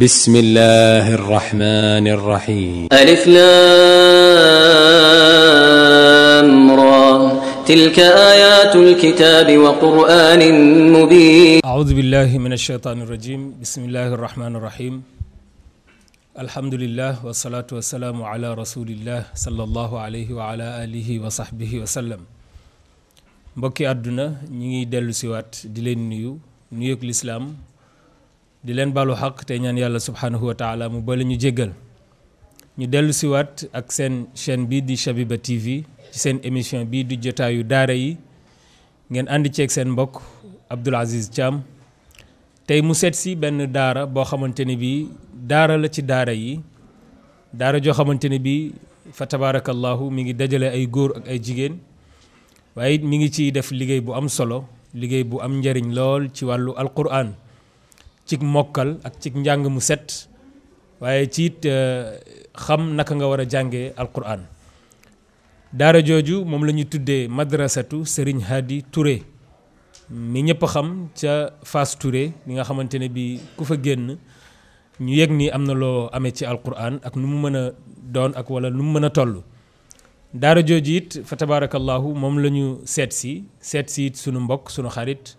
بسم الله الرحمن الرحيم ألف لام را تلك آيات الكتاب وقرآن مبين أعوذ بالله من الشيطان الرجيم بسم الله الرحمن الرحيم الحمد لله والصلاة والسلام على رسول الله صلى الله عليه وعلى آله وصحبه وسلم mbokki àdduna ñi ngi dellu siwaat di leen nuyoog lislaam di leen balu xaq te ñaan yàlla subhanahu wa taala mu bala ñu jéggal ñu dellu siwaat ak seen chaîne bi di Shabiba TV ci seen émission bi di jotaayu daara yi ngeen ànd ceeg seen mbokk Abdoul Aziz Thiam tey mu seet si benn daara boo xamante ne bi daara la ci daara yi daara joo xamante ne bi fa tabarakallahu mi ngi dajale ay góor ak ay jigéen waaye it mi ngi ciy def liggéey bu am solo liggéey bu am njariñ lool ci wàllu alquran cig mokkal ak cig njàng mu set waaye ci it xam naka nga war a jàngee alquran daara jooju moom la ñu tuddee madrasatu Serigne Hadi Touré mi ñëpp xam ca Fass Touré mi nga xamante ne bi ku fa génn ñu yëg ni am na loo amee ci alquran ak nu mu mën a doon ak wala nu mu mën a toll daara jooju it fa tabarakallahu moom la ñu seet si it sunu mbokk sunu xarit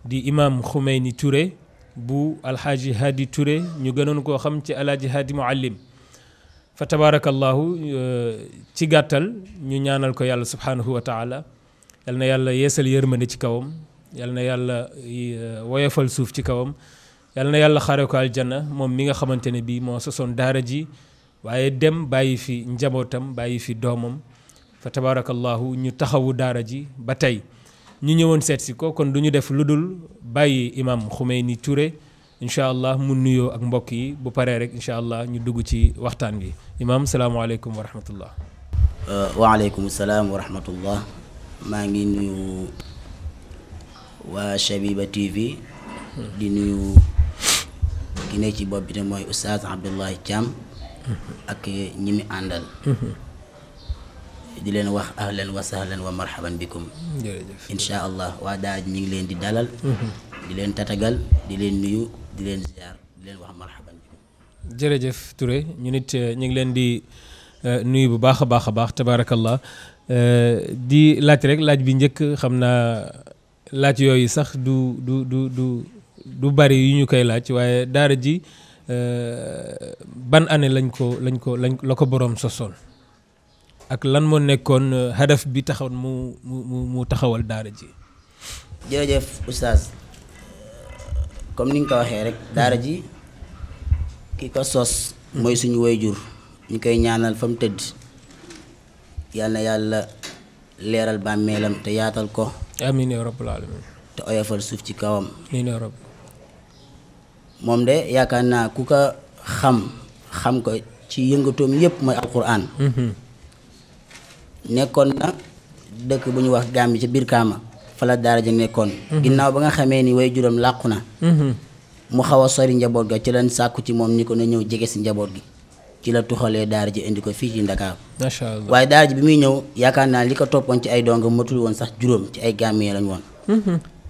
di imam Khoumeyni Touré bu alxaaji Hadi Touré ñu gënoon koo xam ci alaaji Hadi Muallim fa tabarakallahu ci gàttal ñu ñaanal ko yàlla subhanahu wa taala yal na yàlla yeesal yërmande ci kawam yal na yàlla woyofal suuf ci kawam yal na yàlla xare ko aljanna moom mi nga xamante ne bii moo sosoon daara ji waaye dem bàyyi fi njabootam bàyyi fi doomam fa tabarakallahu ñu taxawu daara ji ba tey ñu ñëwoon seet si ko kon du ñu def lu dul bàyyi imam Khoumeyni Touré incha allah mu nuyoo ak mbokk yi bu paree rek incha allah ñu dugg ci waxtaan bi imam salaamaaleykum wa rahmatullah. waaleykum salaam wa rahmatullah. maa ngi nuyu waa Shabiba TV. di nuyu ki ne ci bopp bi te mooy Oustaz Abdoulaye Thiam. ak ñi mi àndal. di leen wax ahlan wa sahlan wa marhaban bikum. jërëjëf incha allah waa daara ji ñu ngi leen di dalal. di leen tatagal di leen nuyu di leen ziar di leen wax marhaban bikum. jërëjëf Touré ñu nit ñu ngi leen di nuyu bu baax a baax tabaarakallah di laaj rek laaj bi njëkk xam naa laaj yooyu sax du bari yu ñu koy laaj waaye daara ji ban année la ko boroom sosoon ak lan moo nekkoon hadaf bi taxaw mu taxawal daara ji. jërëjëf oustaz comme ni nga ko waxee rek daara ji ki ko sos mooy suñu wayjur ñu koy ñaanal fa mu tëdd yal na yàlla leeral bàmmeelam te yaatal ko. amiin yaa rabbal aalamiin. te oyofal suuf ci kawam. amiin yaa rabb. moom de yaakaar naa ku ko xam ko ci yëngatoom yépp mooy alquran. nekkoon na dëkk bu ñu wax Gàmbi ca biir Kaama fa la daara ja nekkoon. ginnaaw ba nga xamee ni way juróom làqu na. mu xaw a sori njaboot ga ci lañ sàkku ci moom ni ko na ñëw jege si njaboot gi ci la tuxalee daara ji indi ko fii ci Ndakaaru. macha allah waaye daara ji bi muy ñëw yaakaar naa li ko toppoon ci ay donga matul woon sax juróom ci ay Gàmbi lañ woon.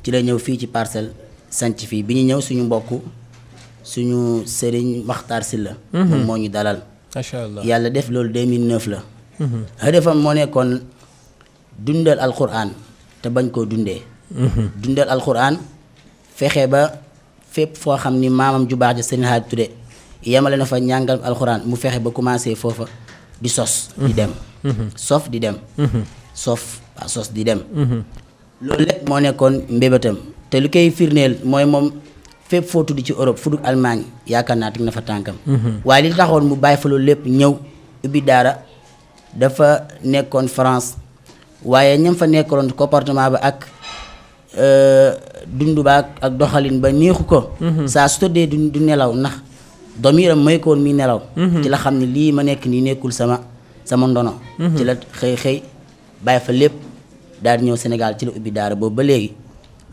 ci la ñëw fii ci Parcelles sanc fii bi ñu ñëw suñu mbokk suñu sëriñ Maxtaar Silla moom moo ñu dalal. macha allah yàlla def loolu 2009 la. hadafam moo nekkoon dundal alquran te bañ koo dundee. dundal alquran fexe ba fépp foo xam ni maamam ju baax ja Serigne Hadi Touré yemale na fa njàngal alquran mu fexe ba commencé foofa di sos. di dem. sof di dem. sos di dem. loolu lépp moo nekkoon mbébétam te lu koy firndeel mooy moom fépp foo tudd ci Europe fu dul Allemagne yaakaar naa teg na fa tànkam. waaye li taxoon mu bàyyi fa loolu lépp ñëw ubbi daara. dafa nekkoon France waaye ñam fa nekkoon comportement ba ak dund ba ak doxalin ba neexu ko. saa su tëddee du nelaw ndax domiram may ko woon mi nelaw. ci la xam ne lii ma nekk nii nekkul sama ndono. ci la xëy bàyyi fa lépp daal di ñëw Sénégal ci la ubbi daara boobu ba léegi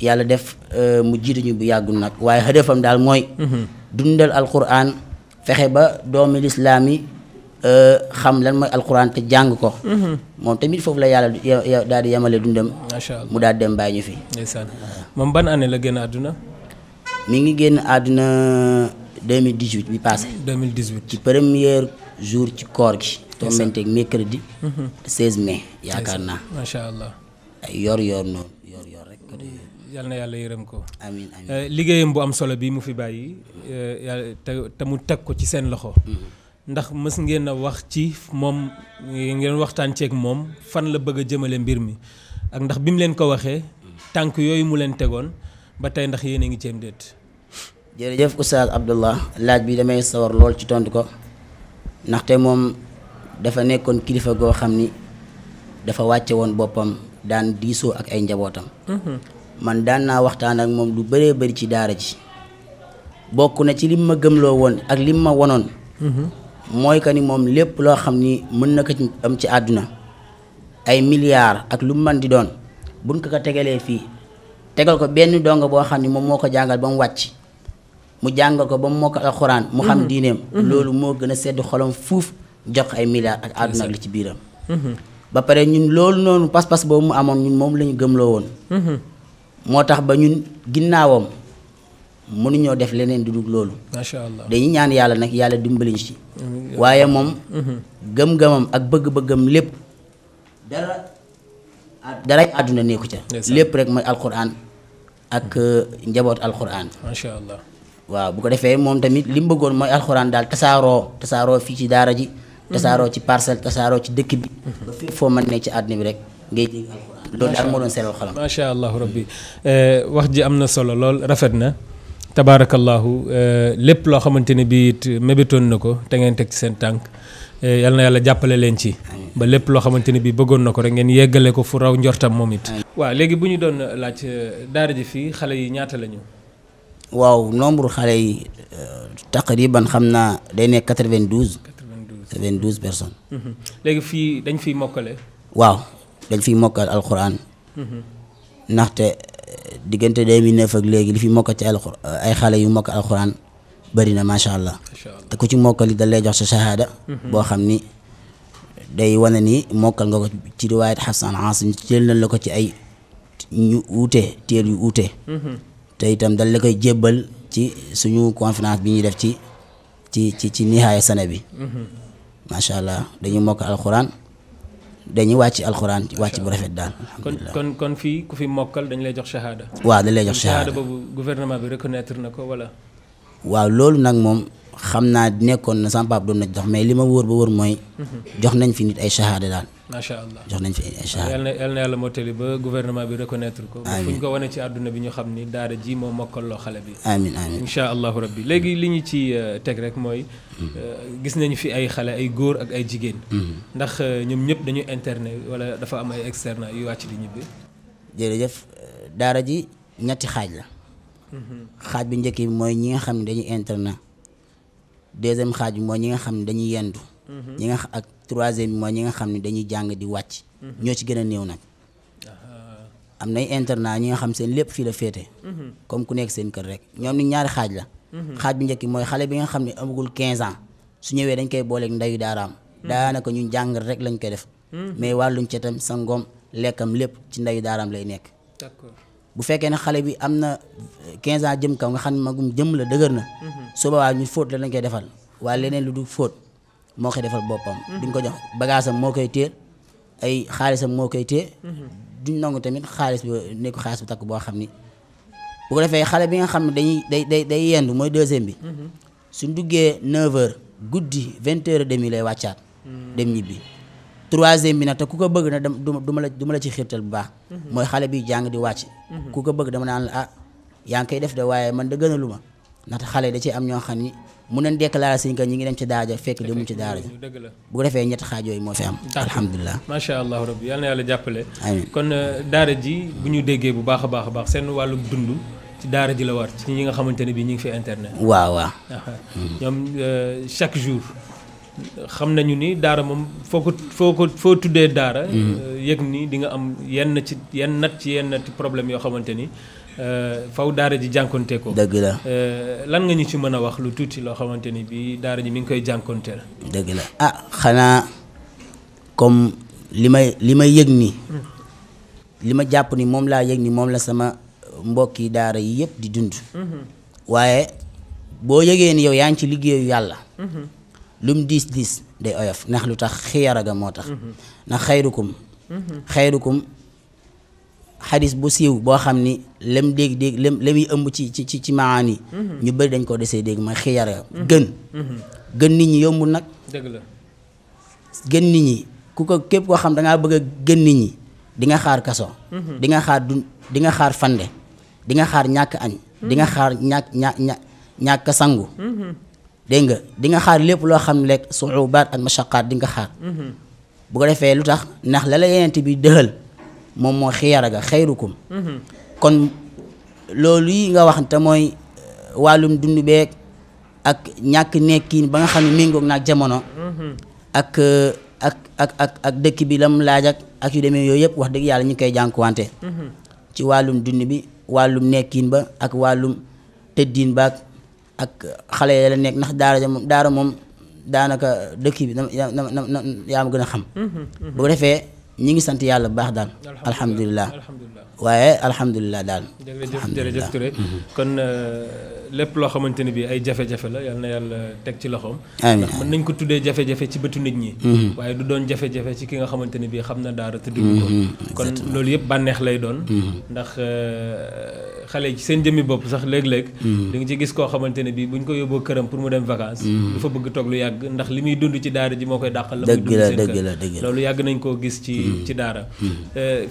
yàlla def mu jiituñu bu yàggul nag waaye hadafam daal mooy. dundal alquran fexe ba doomi lislaam yi xam lan mooy alquran te jàng ko. moom tamit foofu la yàlla daal di yemale dundam. macha allah mu daal dem bàyyi ñu fi. ndeysaan moom ban année la génn àdduna. mi ngi génn àdduna 2018 bi passé 2018 ci premier jour ci koor gi tombenteeg mercredi 16 mai yaakaar naa macha allah ay yor noonu yor rek yal na yàlla yërëm ko amiin amiin liggéeyam bu am solo bi mu fi bàyyi te mu teg ko ci seen loxo ndax mës ngeen a wax ci moom ngeen waxtaan ceeg moom fan la bëgg a jëmale mbir mi ak ndax bi mu leen ko waxee tànk yooyu mu leen tegoon ba tey ndax yéen a ngi ceem déet. jërëjëf Oustaz Abdallah laaj bi damay sawar lool ci tontu ko ndaxte moom dafa nekkoon kilifa goo xam ni dafa wàcce woon boppam daan diisoo ak ay njabootam. man daan naa waxtaan ak moom lu bëree bëri ci daara ji bokk na ci lim ma gëmloo woon ak lim ma wonoon. mooy que ni moom lépp loo xam ni mën na ko ci am ci àdduna ay milliards ak lu mu mën di doon buñ ko tegalee fii tegal ko benn dongo boo xam ni moom moo ko jàngal ba mu wàcc mu jàngal ko ba mu mokkal alxuraan mu xam diineem. loolu moo gën a sedd xolam fuuf jox ay milliards ak àdduna ak li ci biiram. ba pare ñun loolu noonu pas-pas boobu mu amoon ñun moom la ñu gëmloo woon. moo tax ba ñun ginnaawam mënuñoo def leneen du dul loolu. macha allah dañuy ñaan yàlla nag yàlla dimbaliñ ci. waaye moom. gëm-gëmam ak bëgg-bëggam lépp. daray àdduna nekku ca. lépp rek mooy alquran ak njaboot alquran. macha allah waaw bu ko defee moom tamit li mu bëggoon mooy alquran daal tasaaroo fii ci daara ji. tasaaroo ci parcelle tasaaroo ci dëkk bi. ba fépp foo mën ne ci àdduna bi rek ngay dégg alquran. loolu daal moo doon seeral xalam. macha allah rabbi wax ji am na solo lool rafet na. tabaarakallahu lépp loo xamante ne bii it mébétoon na ko te ngeen teg ci seen tànk yal na yàlla jàppale leen ci. ba lépp loo xamante ne bii bëggoon na ko rek ngeen yeggale ko fu raw njortam moom it. waaw léegi bu ñu doon laaj daara ji fii xale yi ñaata lañu. waaw nombre xale yi taqriban xam naa day nekk 92. 92 personnes. léegi fii dañ fiy mokkale. waaw dañ fiy mokkal alquran. ndaxte. diggante 2009 ak léegi li fi mokk ci ay xale yu mokk alxuraan bari na macha allah te ku ci mokkal li da lay jox sa shahada boo xam ni day wane ni mokkal nga ko ci riwaayat Xasan Asim jël nañ la ko ci ay ñu uute téer yu uute te itam dal la koy jébbal ci suñu conférence bi ñuy def ci nihaaya sana bi macha allah dañuy mokk alxuraan dañuy wàcc alxuraan wàcc bu rafet daal. kon fii ku fi mokkal dañ lay jox shahada. waaw dañ lay jox shahada boobu gouvernement bi reconnaître na ko wala. waaw loolu nag moom xam naa nekkoon na sama papa doon na jox mais li ma wóor ba wóor mooy. jox nañ fi nit ay shahada daal. macha allah jox nañ fi ay shahada. yal na yàlla mottali ba gouvernement bi reconnaître ko. amiin fu ñu ko wane ci àdduna bi ñu xam ni daara ji moo mokkaloo xale bi. amiin amiin incha allahu rabbi léegi li ñu ci teg rek mooy. gis nañu fi ay xale ay góor ak ay jigéen. ndax ñoom ñëpp dañu internet wala dafa am ay externe yu wàcc di ñibbi. jërëjëf daara ji ñetti xaaj la. xaaj bi njëkk bi mooy ñi nga xam ne dañuy internet. deuxième xaaj bi mooy ñi nga xam ne dañuy yendu. ñi nga ak troisième bi mooy ñi nga xam ne dañuy jàng di wàcc. ñoo ci gën a néew nag. am nay internat ñi nga xam seen lépp fii la féete. comme ku nekk seen kër rek ñoom ni ñaari xaaj la. xaaj bi njëkk mooy xale bi nga xam ne amagul 15 ans su ñëwee dañ koy booleeg ndeyu daaraam. daanaka ñun jàng rek lañ koy def. mais wàllum cetam sa ngoom lekkam lépp ci ndeyu daaraam lay nekk. d'accord bu fekkee ne xale bi am na 15 ans jëm kaw nga xam ne magum jëm la dëgër na. su boobaa ñu fóot la lañ koy defal waaye leneen lu du fóot moo koy defal boppam. duñ ko jox bagaasam moo koy téye ay xaalisam moo koy téye. duñ nangu tamit xaalis bi nekk xaalis bu takk boo xam ni bu ko defee xale bi nga xam ne day yendu mooy deuxième bi. suñ duggee 9h guddi 20h30 lay wàccaat. dem ñibbi. troisième bi nag te ku ko bëgg na du ma la ci xiirtal bu baax. mooy xale bi jàng di wàcc. ku ko bëgg dama naan la ah yaa ngi koy def de waaye man da gënalu ma ndaxte xale da ci am ñoo xam ni mun nañ déclarer seen que ñi ngi dem ci daara ja fekk demuñ ci daara ja bu ko defee ñetti xaaj yooyu moo fi am. alhamdulilah macha allah rabbi yal na yàlla jàppale. amiin kon daara ji bu ñu déggee bu baax a baax seen wàllu dund ci daara ji la war ci ñi nga xamante ne bii ñu ngi fi internet. waaw. ñoom chaque jour. xam nañu ni daara moom foo tuddee daara. yëg ni di nga am yenn problème yoo xamante ni faw daara ji jànkonte ko. dëgg la. lan nga ñu ci mën a wax lu tuuti loo xamante ni bii daara ji mi ngi koy jànkonteel. dëgg la xanaa comme li may yëg nii. li ma jàpp ni moom laa yëg ni moom la sama mbokki daara yi yëpp di dund. waaye boo yëgee ni yow yaa ngi ci liggéeyu yàlla lu mu diis diis day oyof ndax lu tax xiyara ga moo tax ndax xayrukum xadis bu siiw boo xam ni lem dégg la muy ëmb ci maani ñu bëri dañ ko desee dégg mooy xiyara gën nit ñi yombul nag dëgg la gën nit ñi képp koo xam dangaa bëgg a gën nit ñi di nga xaar kaso di nga xaar di nga xaar fande di nga xaar ñàkk añ di nga xaar ñàkk sangu dégg nga di nga xaar lépp loo xam ne rek suubaat ak mashaqaat di nga xaar bu ko defee lu tax ndax la yenent bi dëxal moom moo xiyara ga xayrukum kon loolu yi nga wax te mooy wàllum dund beeg ak ñàkk nekkiin ba nga xam ne méngoog naag jamono ak dëkk bi lam laaj ak yu demee yooyu yëpp wax dëgg yàlla ñu koy jànkuwante ci wàllum dund bi wàllum nekkiin ba ak wàllum tëddiin ba ak xale ya la nekk ndax daara moom daanaka dëkk bi yaa ma gën a xam bu ko defee ñi ngi sant yàlla bu baax daal alhamdulilah waaye alhamdulilah daal jërëjëf Touré kon lépp loo xamante ne bi ay jafe-jafe la yal na yàlla teg ci loxoom ndax mën nañ ko tuddee jafe-jafe ci bëtu nit ñi waaye du doon jafe-jafe ci ki nga xamante ne bi xam na daara te dund ko kon loolu yëpp bànneex lay doon ndax xale yi ci seen jëmmi bopp sax léeg-léeg di nga ci gis koo xamante ne bi buñ ko yóbboo këram pour mu dem vacances du fa bëgg toog lu yàgg ndax li muy dund ci daara ji moo koy dàqal la muy dund seen kër loolu yàgg nañ koo gis ci daara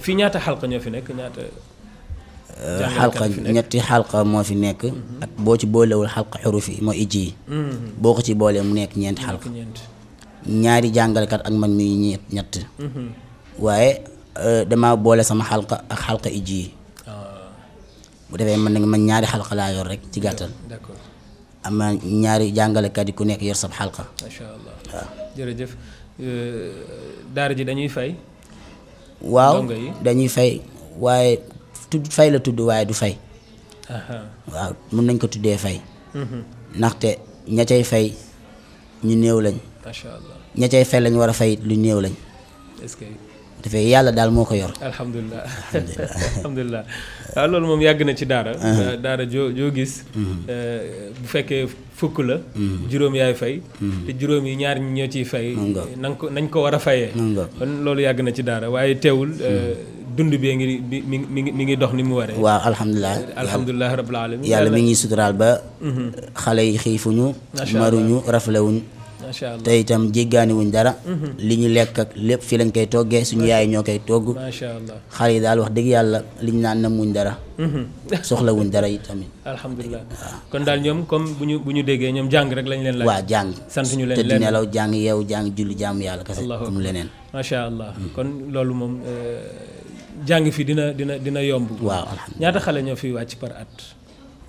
fii ñaata xalqa ñoo fi nekk ñaata xalqa ñetti xalqa moo fi nekk ak boo ci boolewul xalqa xuruf yi moo ijji yi boo ko ci boolee mu nekk ñeenti xalqa ñaari jàngalekat ak man mi ñett waaye dama boole sama xalqa ak xalqa ijji yi bu defee man ñaari xalqa laa yor rek ci gàttal am na ñaari jàngalekat yi ku nekk yor sab xalqa macha allah waaw jërëjëf daara ji dañuy fay waaw dañuy fay waaye fay la tudd waaye du fay waaw mun nañ ko tuddee fay ndaxte ña cay fay ñu néew lañ macha allah ña cay fay lañ war a fay lu néew lañ est-ce que dafay yàlla daal moo ko yor alhamdulilah alhamdulilah waaw loolu moom yàgg na ci daara daara joo gis bu fekkee fukk la juróom yaay fay te juróom yi ñaar ñoo ciy fay nañ ko war a fayee kon loolu yàgg na ci daara waaye teewul dund bee mi ngi dox ni mu waree waaw alhamdulilah rabbil alamin yàlla mi ngi suturaal ba xale yi xiifuñu maruñu raflewuñ macha allah te itam jéggaani wuñ dara li ñu lekk ak lépp fi lañ koy toggee suñu yaay ñoo koy togg macha allah xale yi daal wax dëgg yàlla liñ naan na muñ dara soxla wuñ dara yi tamit alhamdulilah kon daal ñoom comme bu ñu déggee ñoom jàng rek lañ leen laaj waaw jàng sant ñu leen tëdd nelaw jàng yeewu jàng julli jaamu yàlla kese mu leneen macha allah kon loolu moom jàng fi dina yomb waaw ñaata xale ñoo fi wàcc par at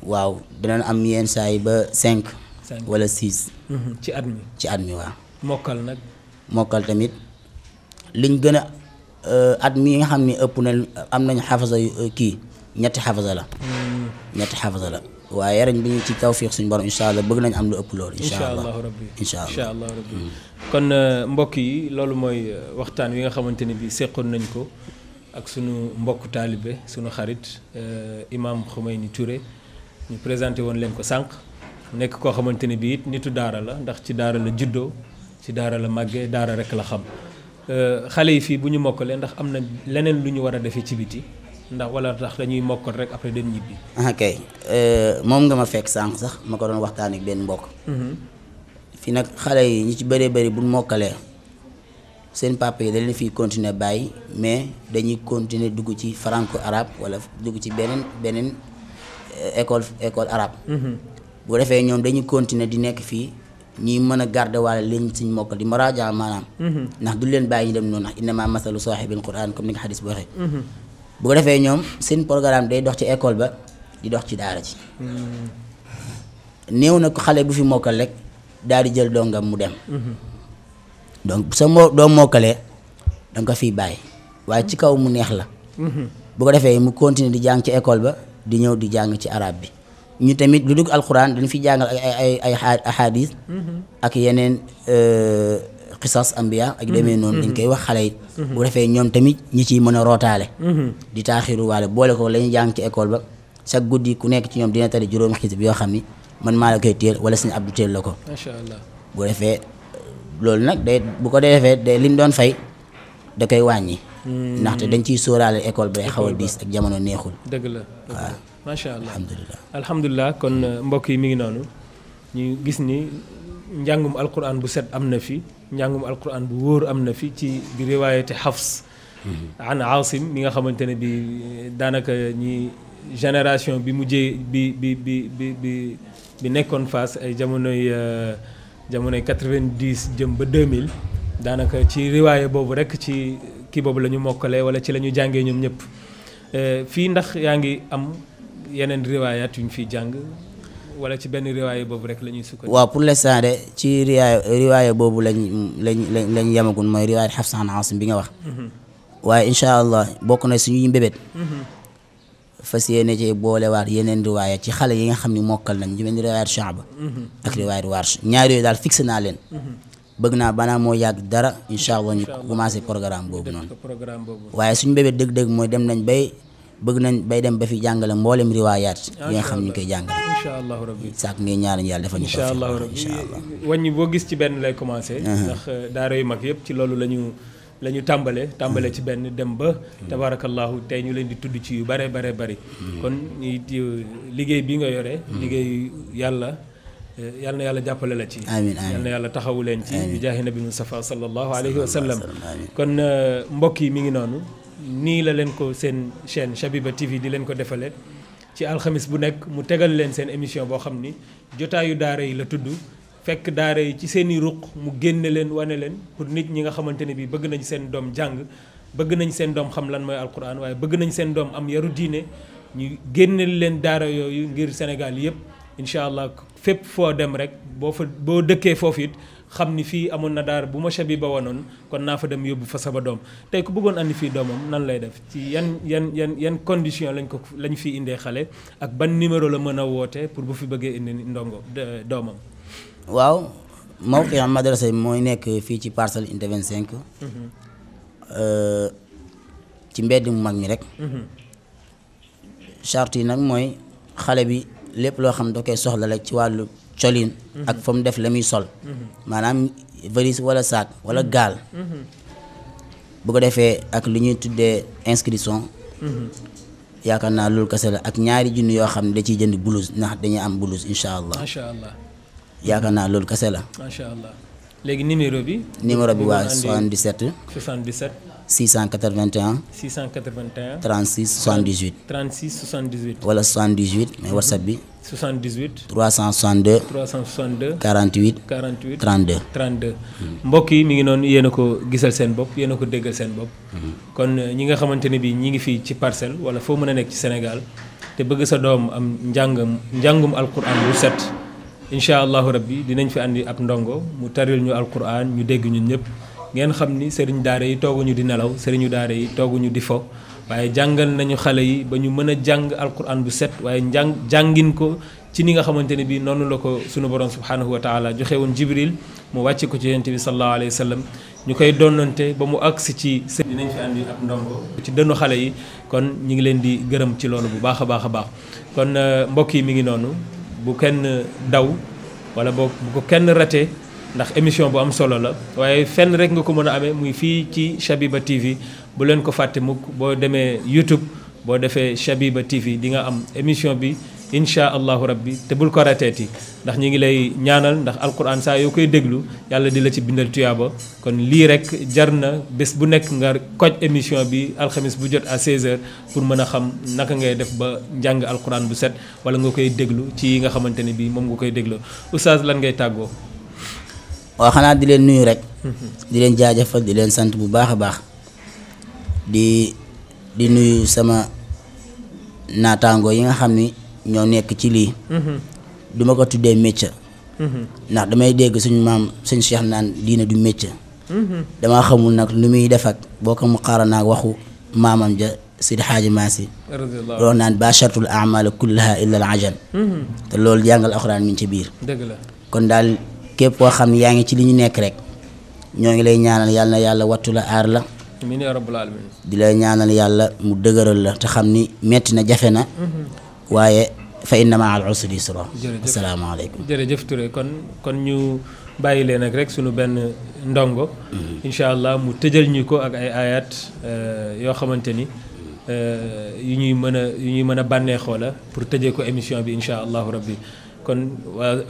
waaw dinañ am yenn saa yi ba 5 wala 6 ci at mi waaw mokkal nag mokkal tamit liñ gën a at mi nga xam ne ëpp na am nañu xafasa kii ñetti xafasa la waaye ren bi ñu ci tawfiq suñu borom incha allah bëgg nañ am lu ëpp loolu incha allah rabbi kon mbokk yi loolu mooy waxtaan wi nga xamante ne bi seqoon nañ ko ak sunu mbokk taalibe sunu xarit imam Khoumeyni Touré ñu présenté woon leen ko sànq nekk koo xamante ne bii it nitu daara la ndax ci daara la juddoo ci daara la màggee daara rek la xam xale yi fii bu ñu mokkalee ndax am na leneen lu ñu war a defee ci biti ndax wala tax dañuy mokkal rek après dem ñibbi. kay moom nga ma fekk sànq sax ma ko doon waxtaan ak benn mbokk. fii nag xale yi ñi ci bëree bëri bu ñu mokkalee seen papa yi dañ leen fiy continuer bàyyi mais dañuy continuer dugg ci franco arabe wala dugg ci beneen école arabe. bu defee ñoom dañuy continuer di nekk fii ñuy mën a garder wala leen suñ mokkal di maraaja maanaam ndax du leen bàyyi ñu dem noonu ndax innama masalu saahibil quran comme ni nga xadis bi waxee bu ko defee ñoom seen programme day dox ci école ba di dox ci daara ji néew na ko xale bu fi mokkal rek daal di jël dongam mu dem donc sa doo mokkalee danga ko fiy bàyyi waaye ci kaw mu neex la bu ko defee mu continuer di jàng ci école ba di ñëw di jàng ci arabe bi ñu tamit lu dugg alxuraan dañ fi jàngal ay ahadis ak yeneen xisas ambiya ak demee noonu dañ koy wax xale yi bu defee ñoom tamit ñi ciy mën a rootaale di taaxiru waale boole ko la ñuy jàng ci école ba chaque guddi ku nekk ci ñoom dina tari juróomi xisib yoo xam ni man maa la koy téel wala sëñ Abdou téel la ko. macha allah. bu defee loolu nag day bu ko defee day li mu doon fay da koy wàññi. ndaxte dañ ciy sóoraale école bi day xaw a diis ak jamono neexul. dëgg la waaw macha allah alhamdulilah. alhamdulilah kon mbokk yi mi ngi noonu ñu gis ni njàngum alquran bu set am na fi njàngum alquran bu wóor am na fi ci bi riwaayati Hafs an Aasim mi nga xamante ne bi daanaka ñi génération bi mujjee bi nekkoon Fass ay jamonoy 90 jëm ba 2000 daanaka ci riwaaye boobu rek ci kii boobu la ñu mokkale wala ci la ñu jàngee ñoom ñëpp fii ndax yaa ngi am yeneen riwaayaat yu ñu fiy jàng wala ci benn riwaaye boobu rek la ñuy sukkandiku. waaw pour l'instant de ci riwaaye boobu lañ yemagul mooy riwaaye Hafs an Aasim bi nga wax. waaye incha allah bokk na suñuy mbébét. fas yéene ci boolewaat yeneen riwaaya ci xale yi nga xam ne mokkal nañ ñu mel ni riwaayat Shu'ba ak riwaayat Warsh ñaar yooyu daal fixé naa leen. bëgg naa banaa moo yàgg dara incha allah ñu commencé programme boobu noonu. waaye suñu mbébét dëgg-dëgg mooy dem nañ bëgg nañ bay dem ba fi jàngale mboolem riwaayaat yi nga xam ñu koy jàngale. incha allah rabbi saak ngay ñaan yàlla defal ñu ko. incha allah rabbi wàññi boo gis ci benn lay commencé. ndax daara yu mag yëpp ci loolu la ñu tàmbale ci benn dem ba tabarakallahu tey ñu leen di tudd ci yu bare bari kon liggéey bi nga yore liggéey yàlla na yàlla jàppale la ci amiin yal na yàlla taxawu leen ci bi jaahi nabi Mustafa sallallahu alayhi wa sallam kon mbokk yi mi ngi noonu nii la leen ko seen chaîne Shabiba TV di leen ko defale ci alxamis bu nekk mu tegal leen seen émission boo xam ni jotaayu daara yi la tudd fekk daara yi ci seen i ruq mu génne leen wane leen pour nit ñi nga xamante ne bi bëgg nañ seen doom jàng bëgg nañ seen doom xam lan mooy alquran waaye bëgg nañ seen doom am yaru diine ñu génne leen daara yooyu ngir Sénégal yëpp incha allah fépp foo dem rek boo dëkkee foofu it xam ni fii amoon na daara bu ma Shabiba wanoon kon naa fa dem yóbbu fa sama doom tey ku bëggoon andi fii doomam nan lay def ci yan condition lañ fi indee xale ak ban numéro la mën a woote pour bu fi bëggee indi ndongo doomam. waaw mawqi madrasa bi mooy nekk fii ci Parcelles Unité 25 ci mbedd mu mag mi rek. charte yi nag mooy xale bi lépp loo xam da koy soxla rek ci wàllu colin ak fa mu def la muy sol maanaam valise wala sac wala gaal bu ko defee ak lu ñuy tuddee inscription yaakaar naa loolu kese la ak ñaari junni yoo xam ne da ciy jënd blouse ndax dañuy am blouse incha allah macha allah yaakaar naa loolu kese la macha allah léegi numéro bi waa 77 681 36 78 wala 78 mais whatsapp bi 362 48 32 mbokk yi mi ngi noonu yéen a ko gisal seen bopp yéen a ko déggal seen bopp kon ñi nga xamante ne bi ñi ngi fii ci Parcelles wala foo mën a nekk ci Sénégal te bëgg sa doom am njàngum alquran bu set incha allahu rabbi dinañ fi andi ab ndongo mu taril ñu alquran ñu dégg ñun ñëpp ngeen xam ni sëriñ daara yi tooguñu di nelaw sëriñu daara yi tooguñu di fo waaye jàngal nañu xale yi ba ñu mën a jàng alquran bu set waaye jàngin ko ci ni nga xamante ne bii noonu la ko sunu borom subhanahu wa taala joxe woon Jibril mu wàcce ko ci yonent bi sallallahu alayhi wa sallam ñu koy donnante ba mu agsi ci sëriñ dinañ fi andi ab ndongo ci dënnu xale yi kon ñu ngi leen di gërëm ci loolu bu baax a baax a baax kon mbokk yi mi ngi noonu bu kenn daw wala bu ko kenn raté ndax émission bu am solo la waaye fenn rek nga ko mën a amee muy fii ci Shabiba TV bu leen ko fàtte mukk boo demee YouTube boo defee Shabiba TV di nga am émission bi incha allahu rabbi te bul ko rateeti ndax ñi ngi lay ñaanal ndax alquran saa yoo koy déglu yàlla di la ci bindal tuyaaba kon lii rek jar na bés bu nekk nga koj émission bi alxamis bu jot à 16h pour mën a xam naka ngay def ba njàng alquran bu set wala nga koy déglu ci yi nga xamante ne bii moom nga koy déglu oustaz lan ngay tàggoo. waaw xanaa di leen nuyu rek di leen jaajëfal di leen sant bu baax a baax di nuyu sama naataango yi nga xam ni ñoo nekk ci lii duma ko tuddee métier ndax damay dégg suñu maam suñ Cheikh naan diina du métier damaa xamul nag lu muy def ak boo ko mu xaaral naag waxu maamam ja Sidi Xaaji Maasi loolu naan bashartul amala kullaha illa al ajan te loolu jàngal alxuraan mi ngi ci biir dëgg la kon daal képp koo xam ne yaa ngi ci li ñu nekk rek ñoo ngi lay ñaanal yàlla na yàlla wattu la aar la amiin yaa rabbal aalamiin di lay ñaanal yàlla mu dëgëral la te xam ni metti na jafe na waaye fa inna maa al usri yusra. asalaamaaleykum. jërëjëf Touré kon ñu bàyyi leen ak rek sunu benn ndongo. incha allah mu tëjal ñu ko ak ay ayat yoo xamante ni yu ñuy mën a bànneexoo la pour tëjee ko émission bi incha allahu rabbi. kon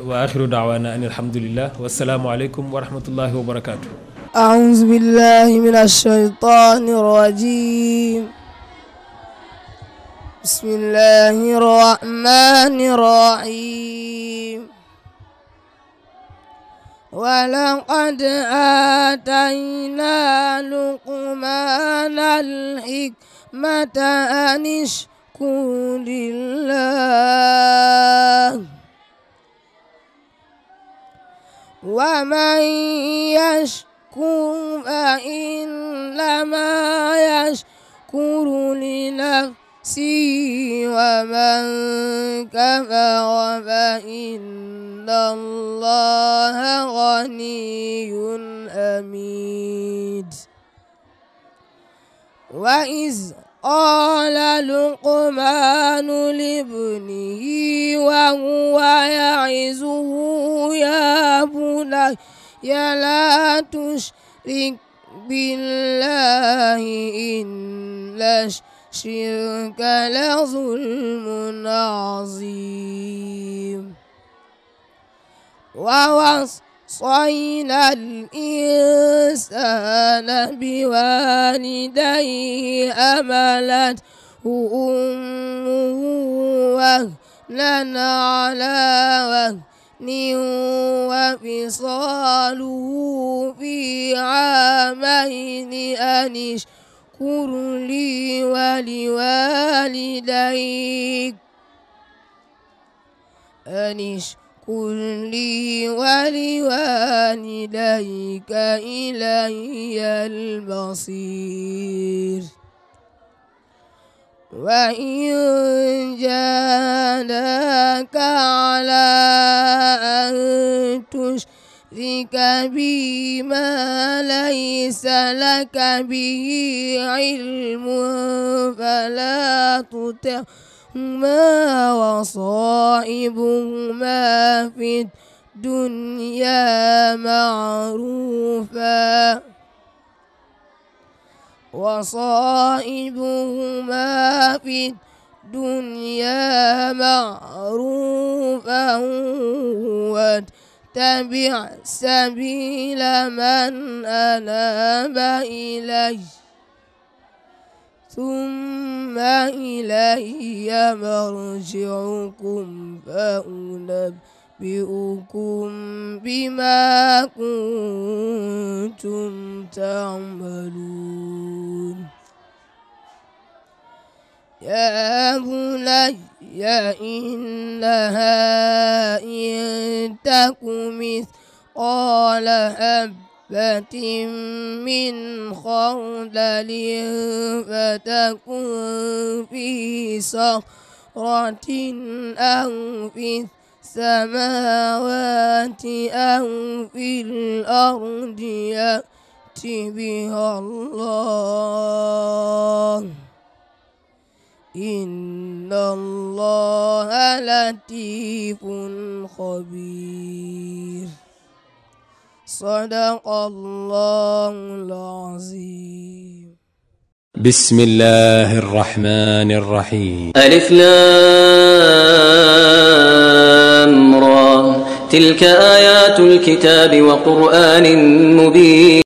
wa axiru daawaana an alhamdulillah wassalaamu aleykum wa rahmatullahi wa barakaatu. أعوذ بالله من الشيطان الرجيم بسم الله الرحمن الرحيم ولقد آتينا لقمان الحكمة أن اشكر لله ومن يشكر فإنما يشكر لنفسه ومن كفر فإن الله غني حميد وإذ قال لقمان لابنه وهو يعظه يا بني لا تشرك بالله إن الشرك لظلم عظيم ووصينا الإنسان بوالديه حملته أمه وهنا على وهن وفصاله في عامين أن اشكر لي ولوالديك إلي المصير وإن جاهداك على أن تشرك بي ما ليس لك به علم فلا تطعهما وصاحبهما في الدنيا معروفا واتبع سبيل من أناب إلي ثم إلي مرجعكم فأنبئكم بما كنتم تعملون يا بني إنها إن تك مثقال حبة من خردل فتكن في صخرة أو في السماوات أو في الأرض يأت بها الله إن الله لطيف خبير صدق الله العظيم. بسم الله الرحمن الرحيم. ألف لام را تلك آيات الكتاب وقرآن مبين.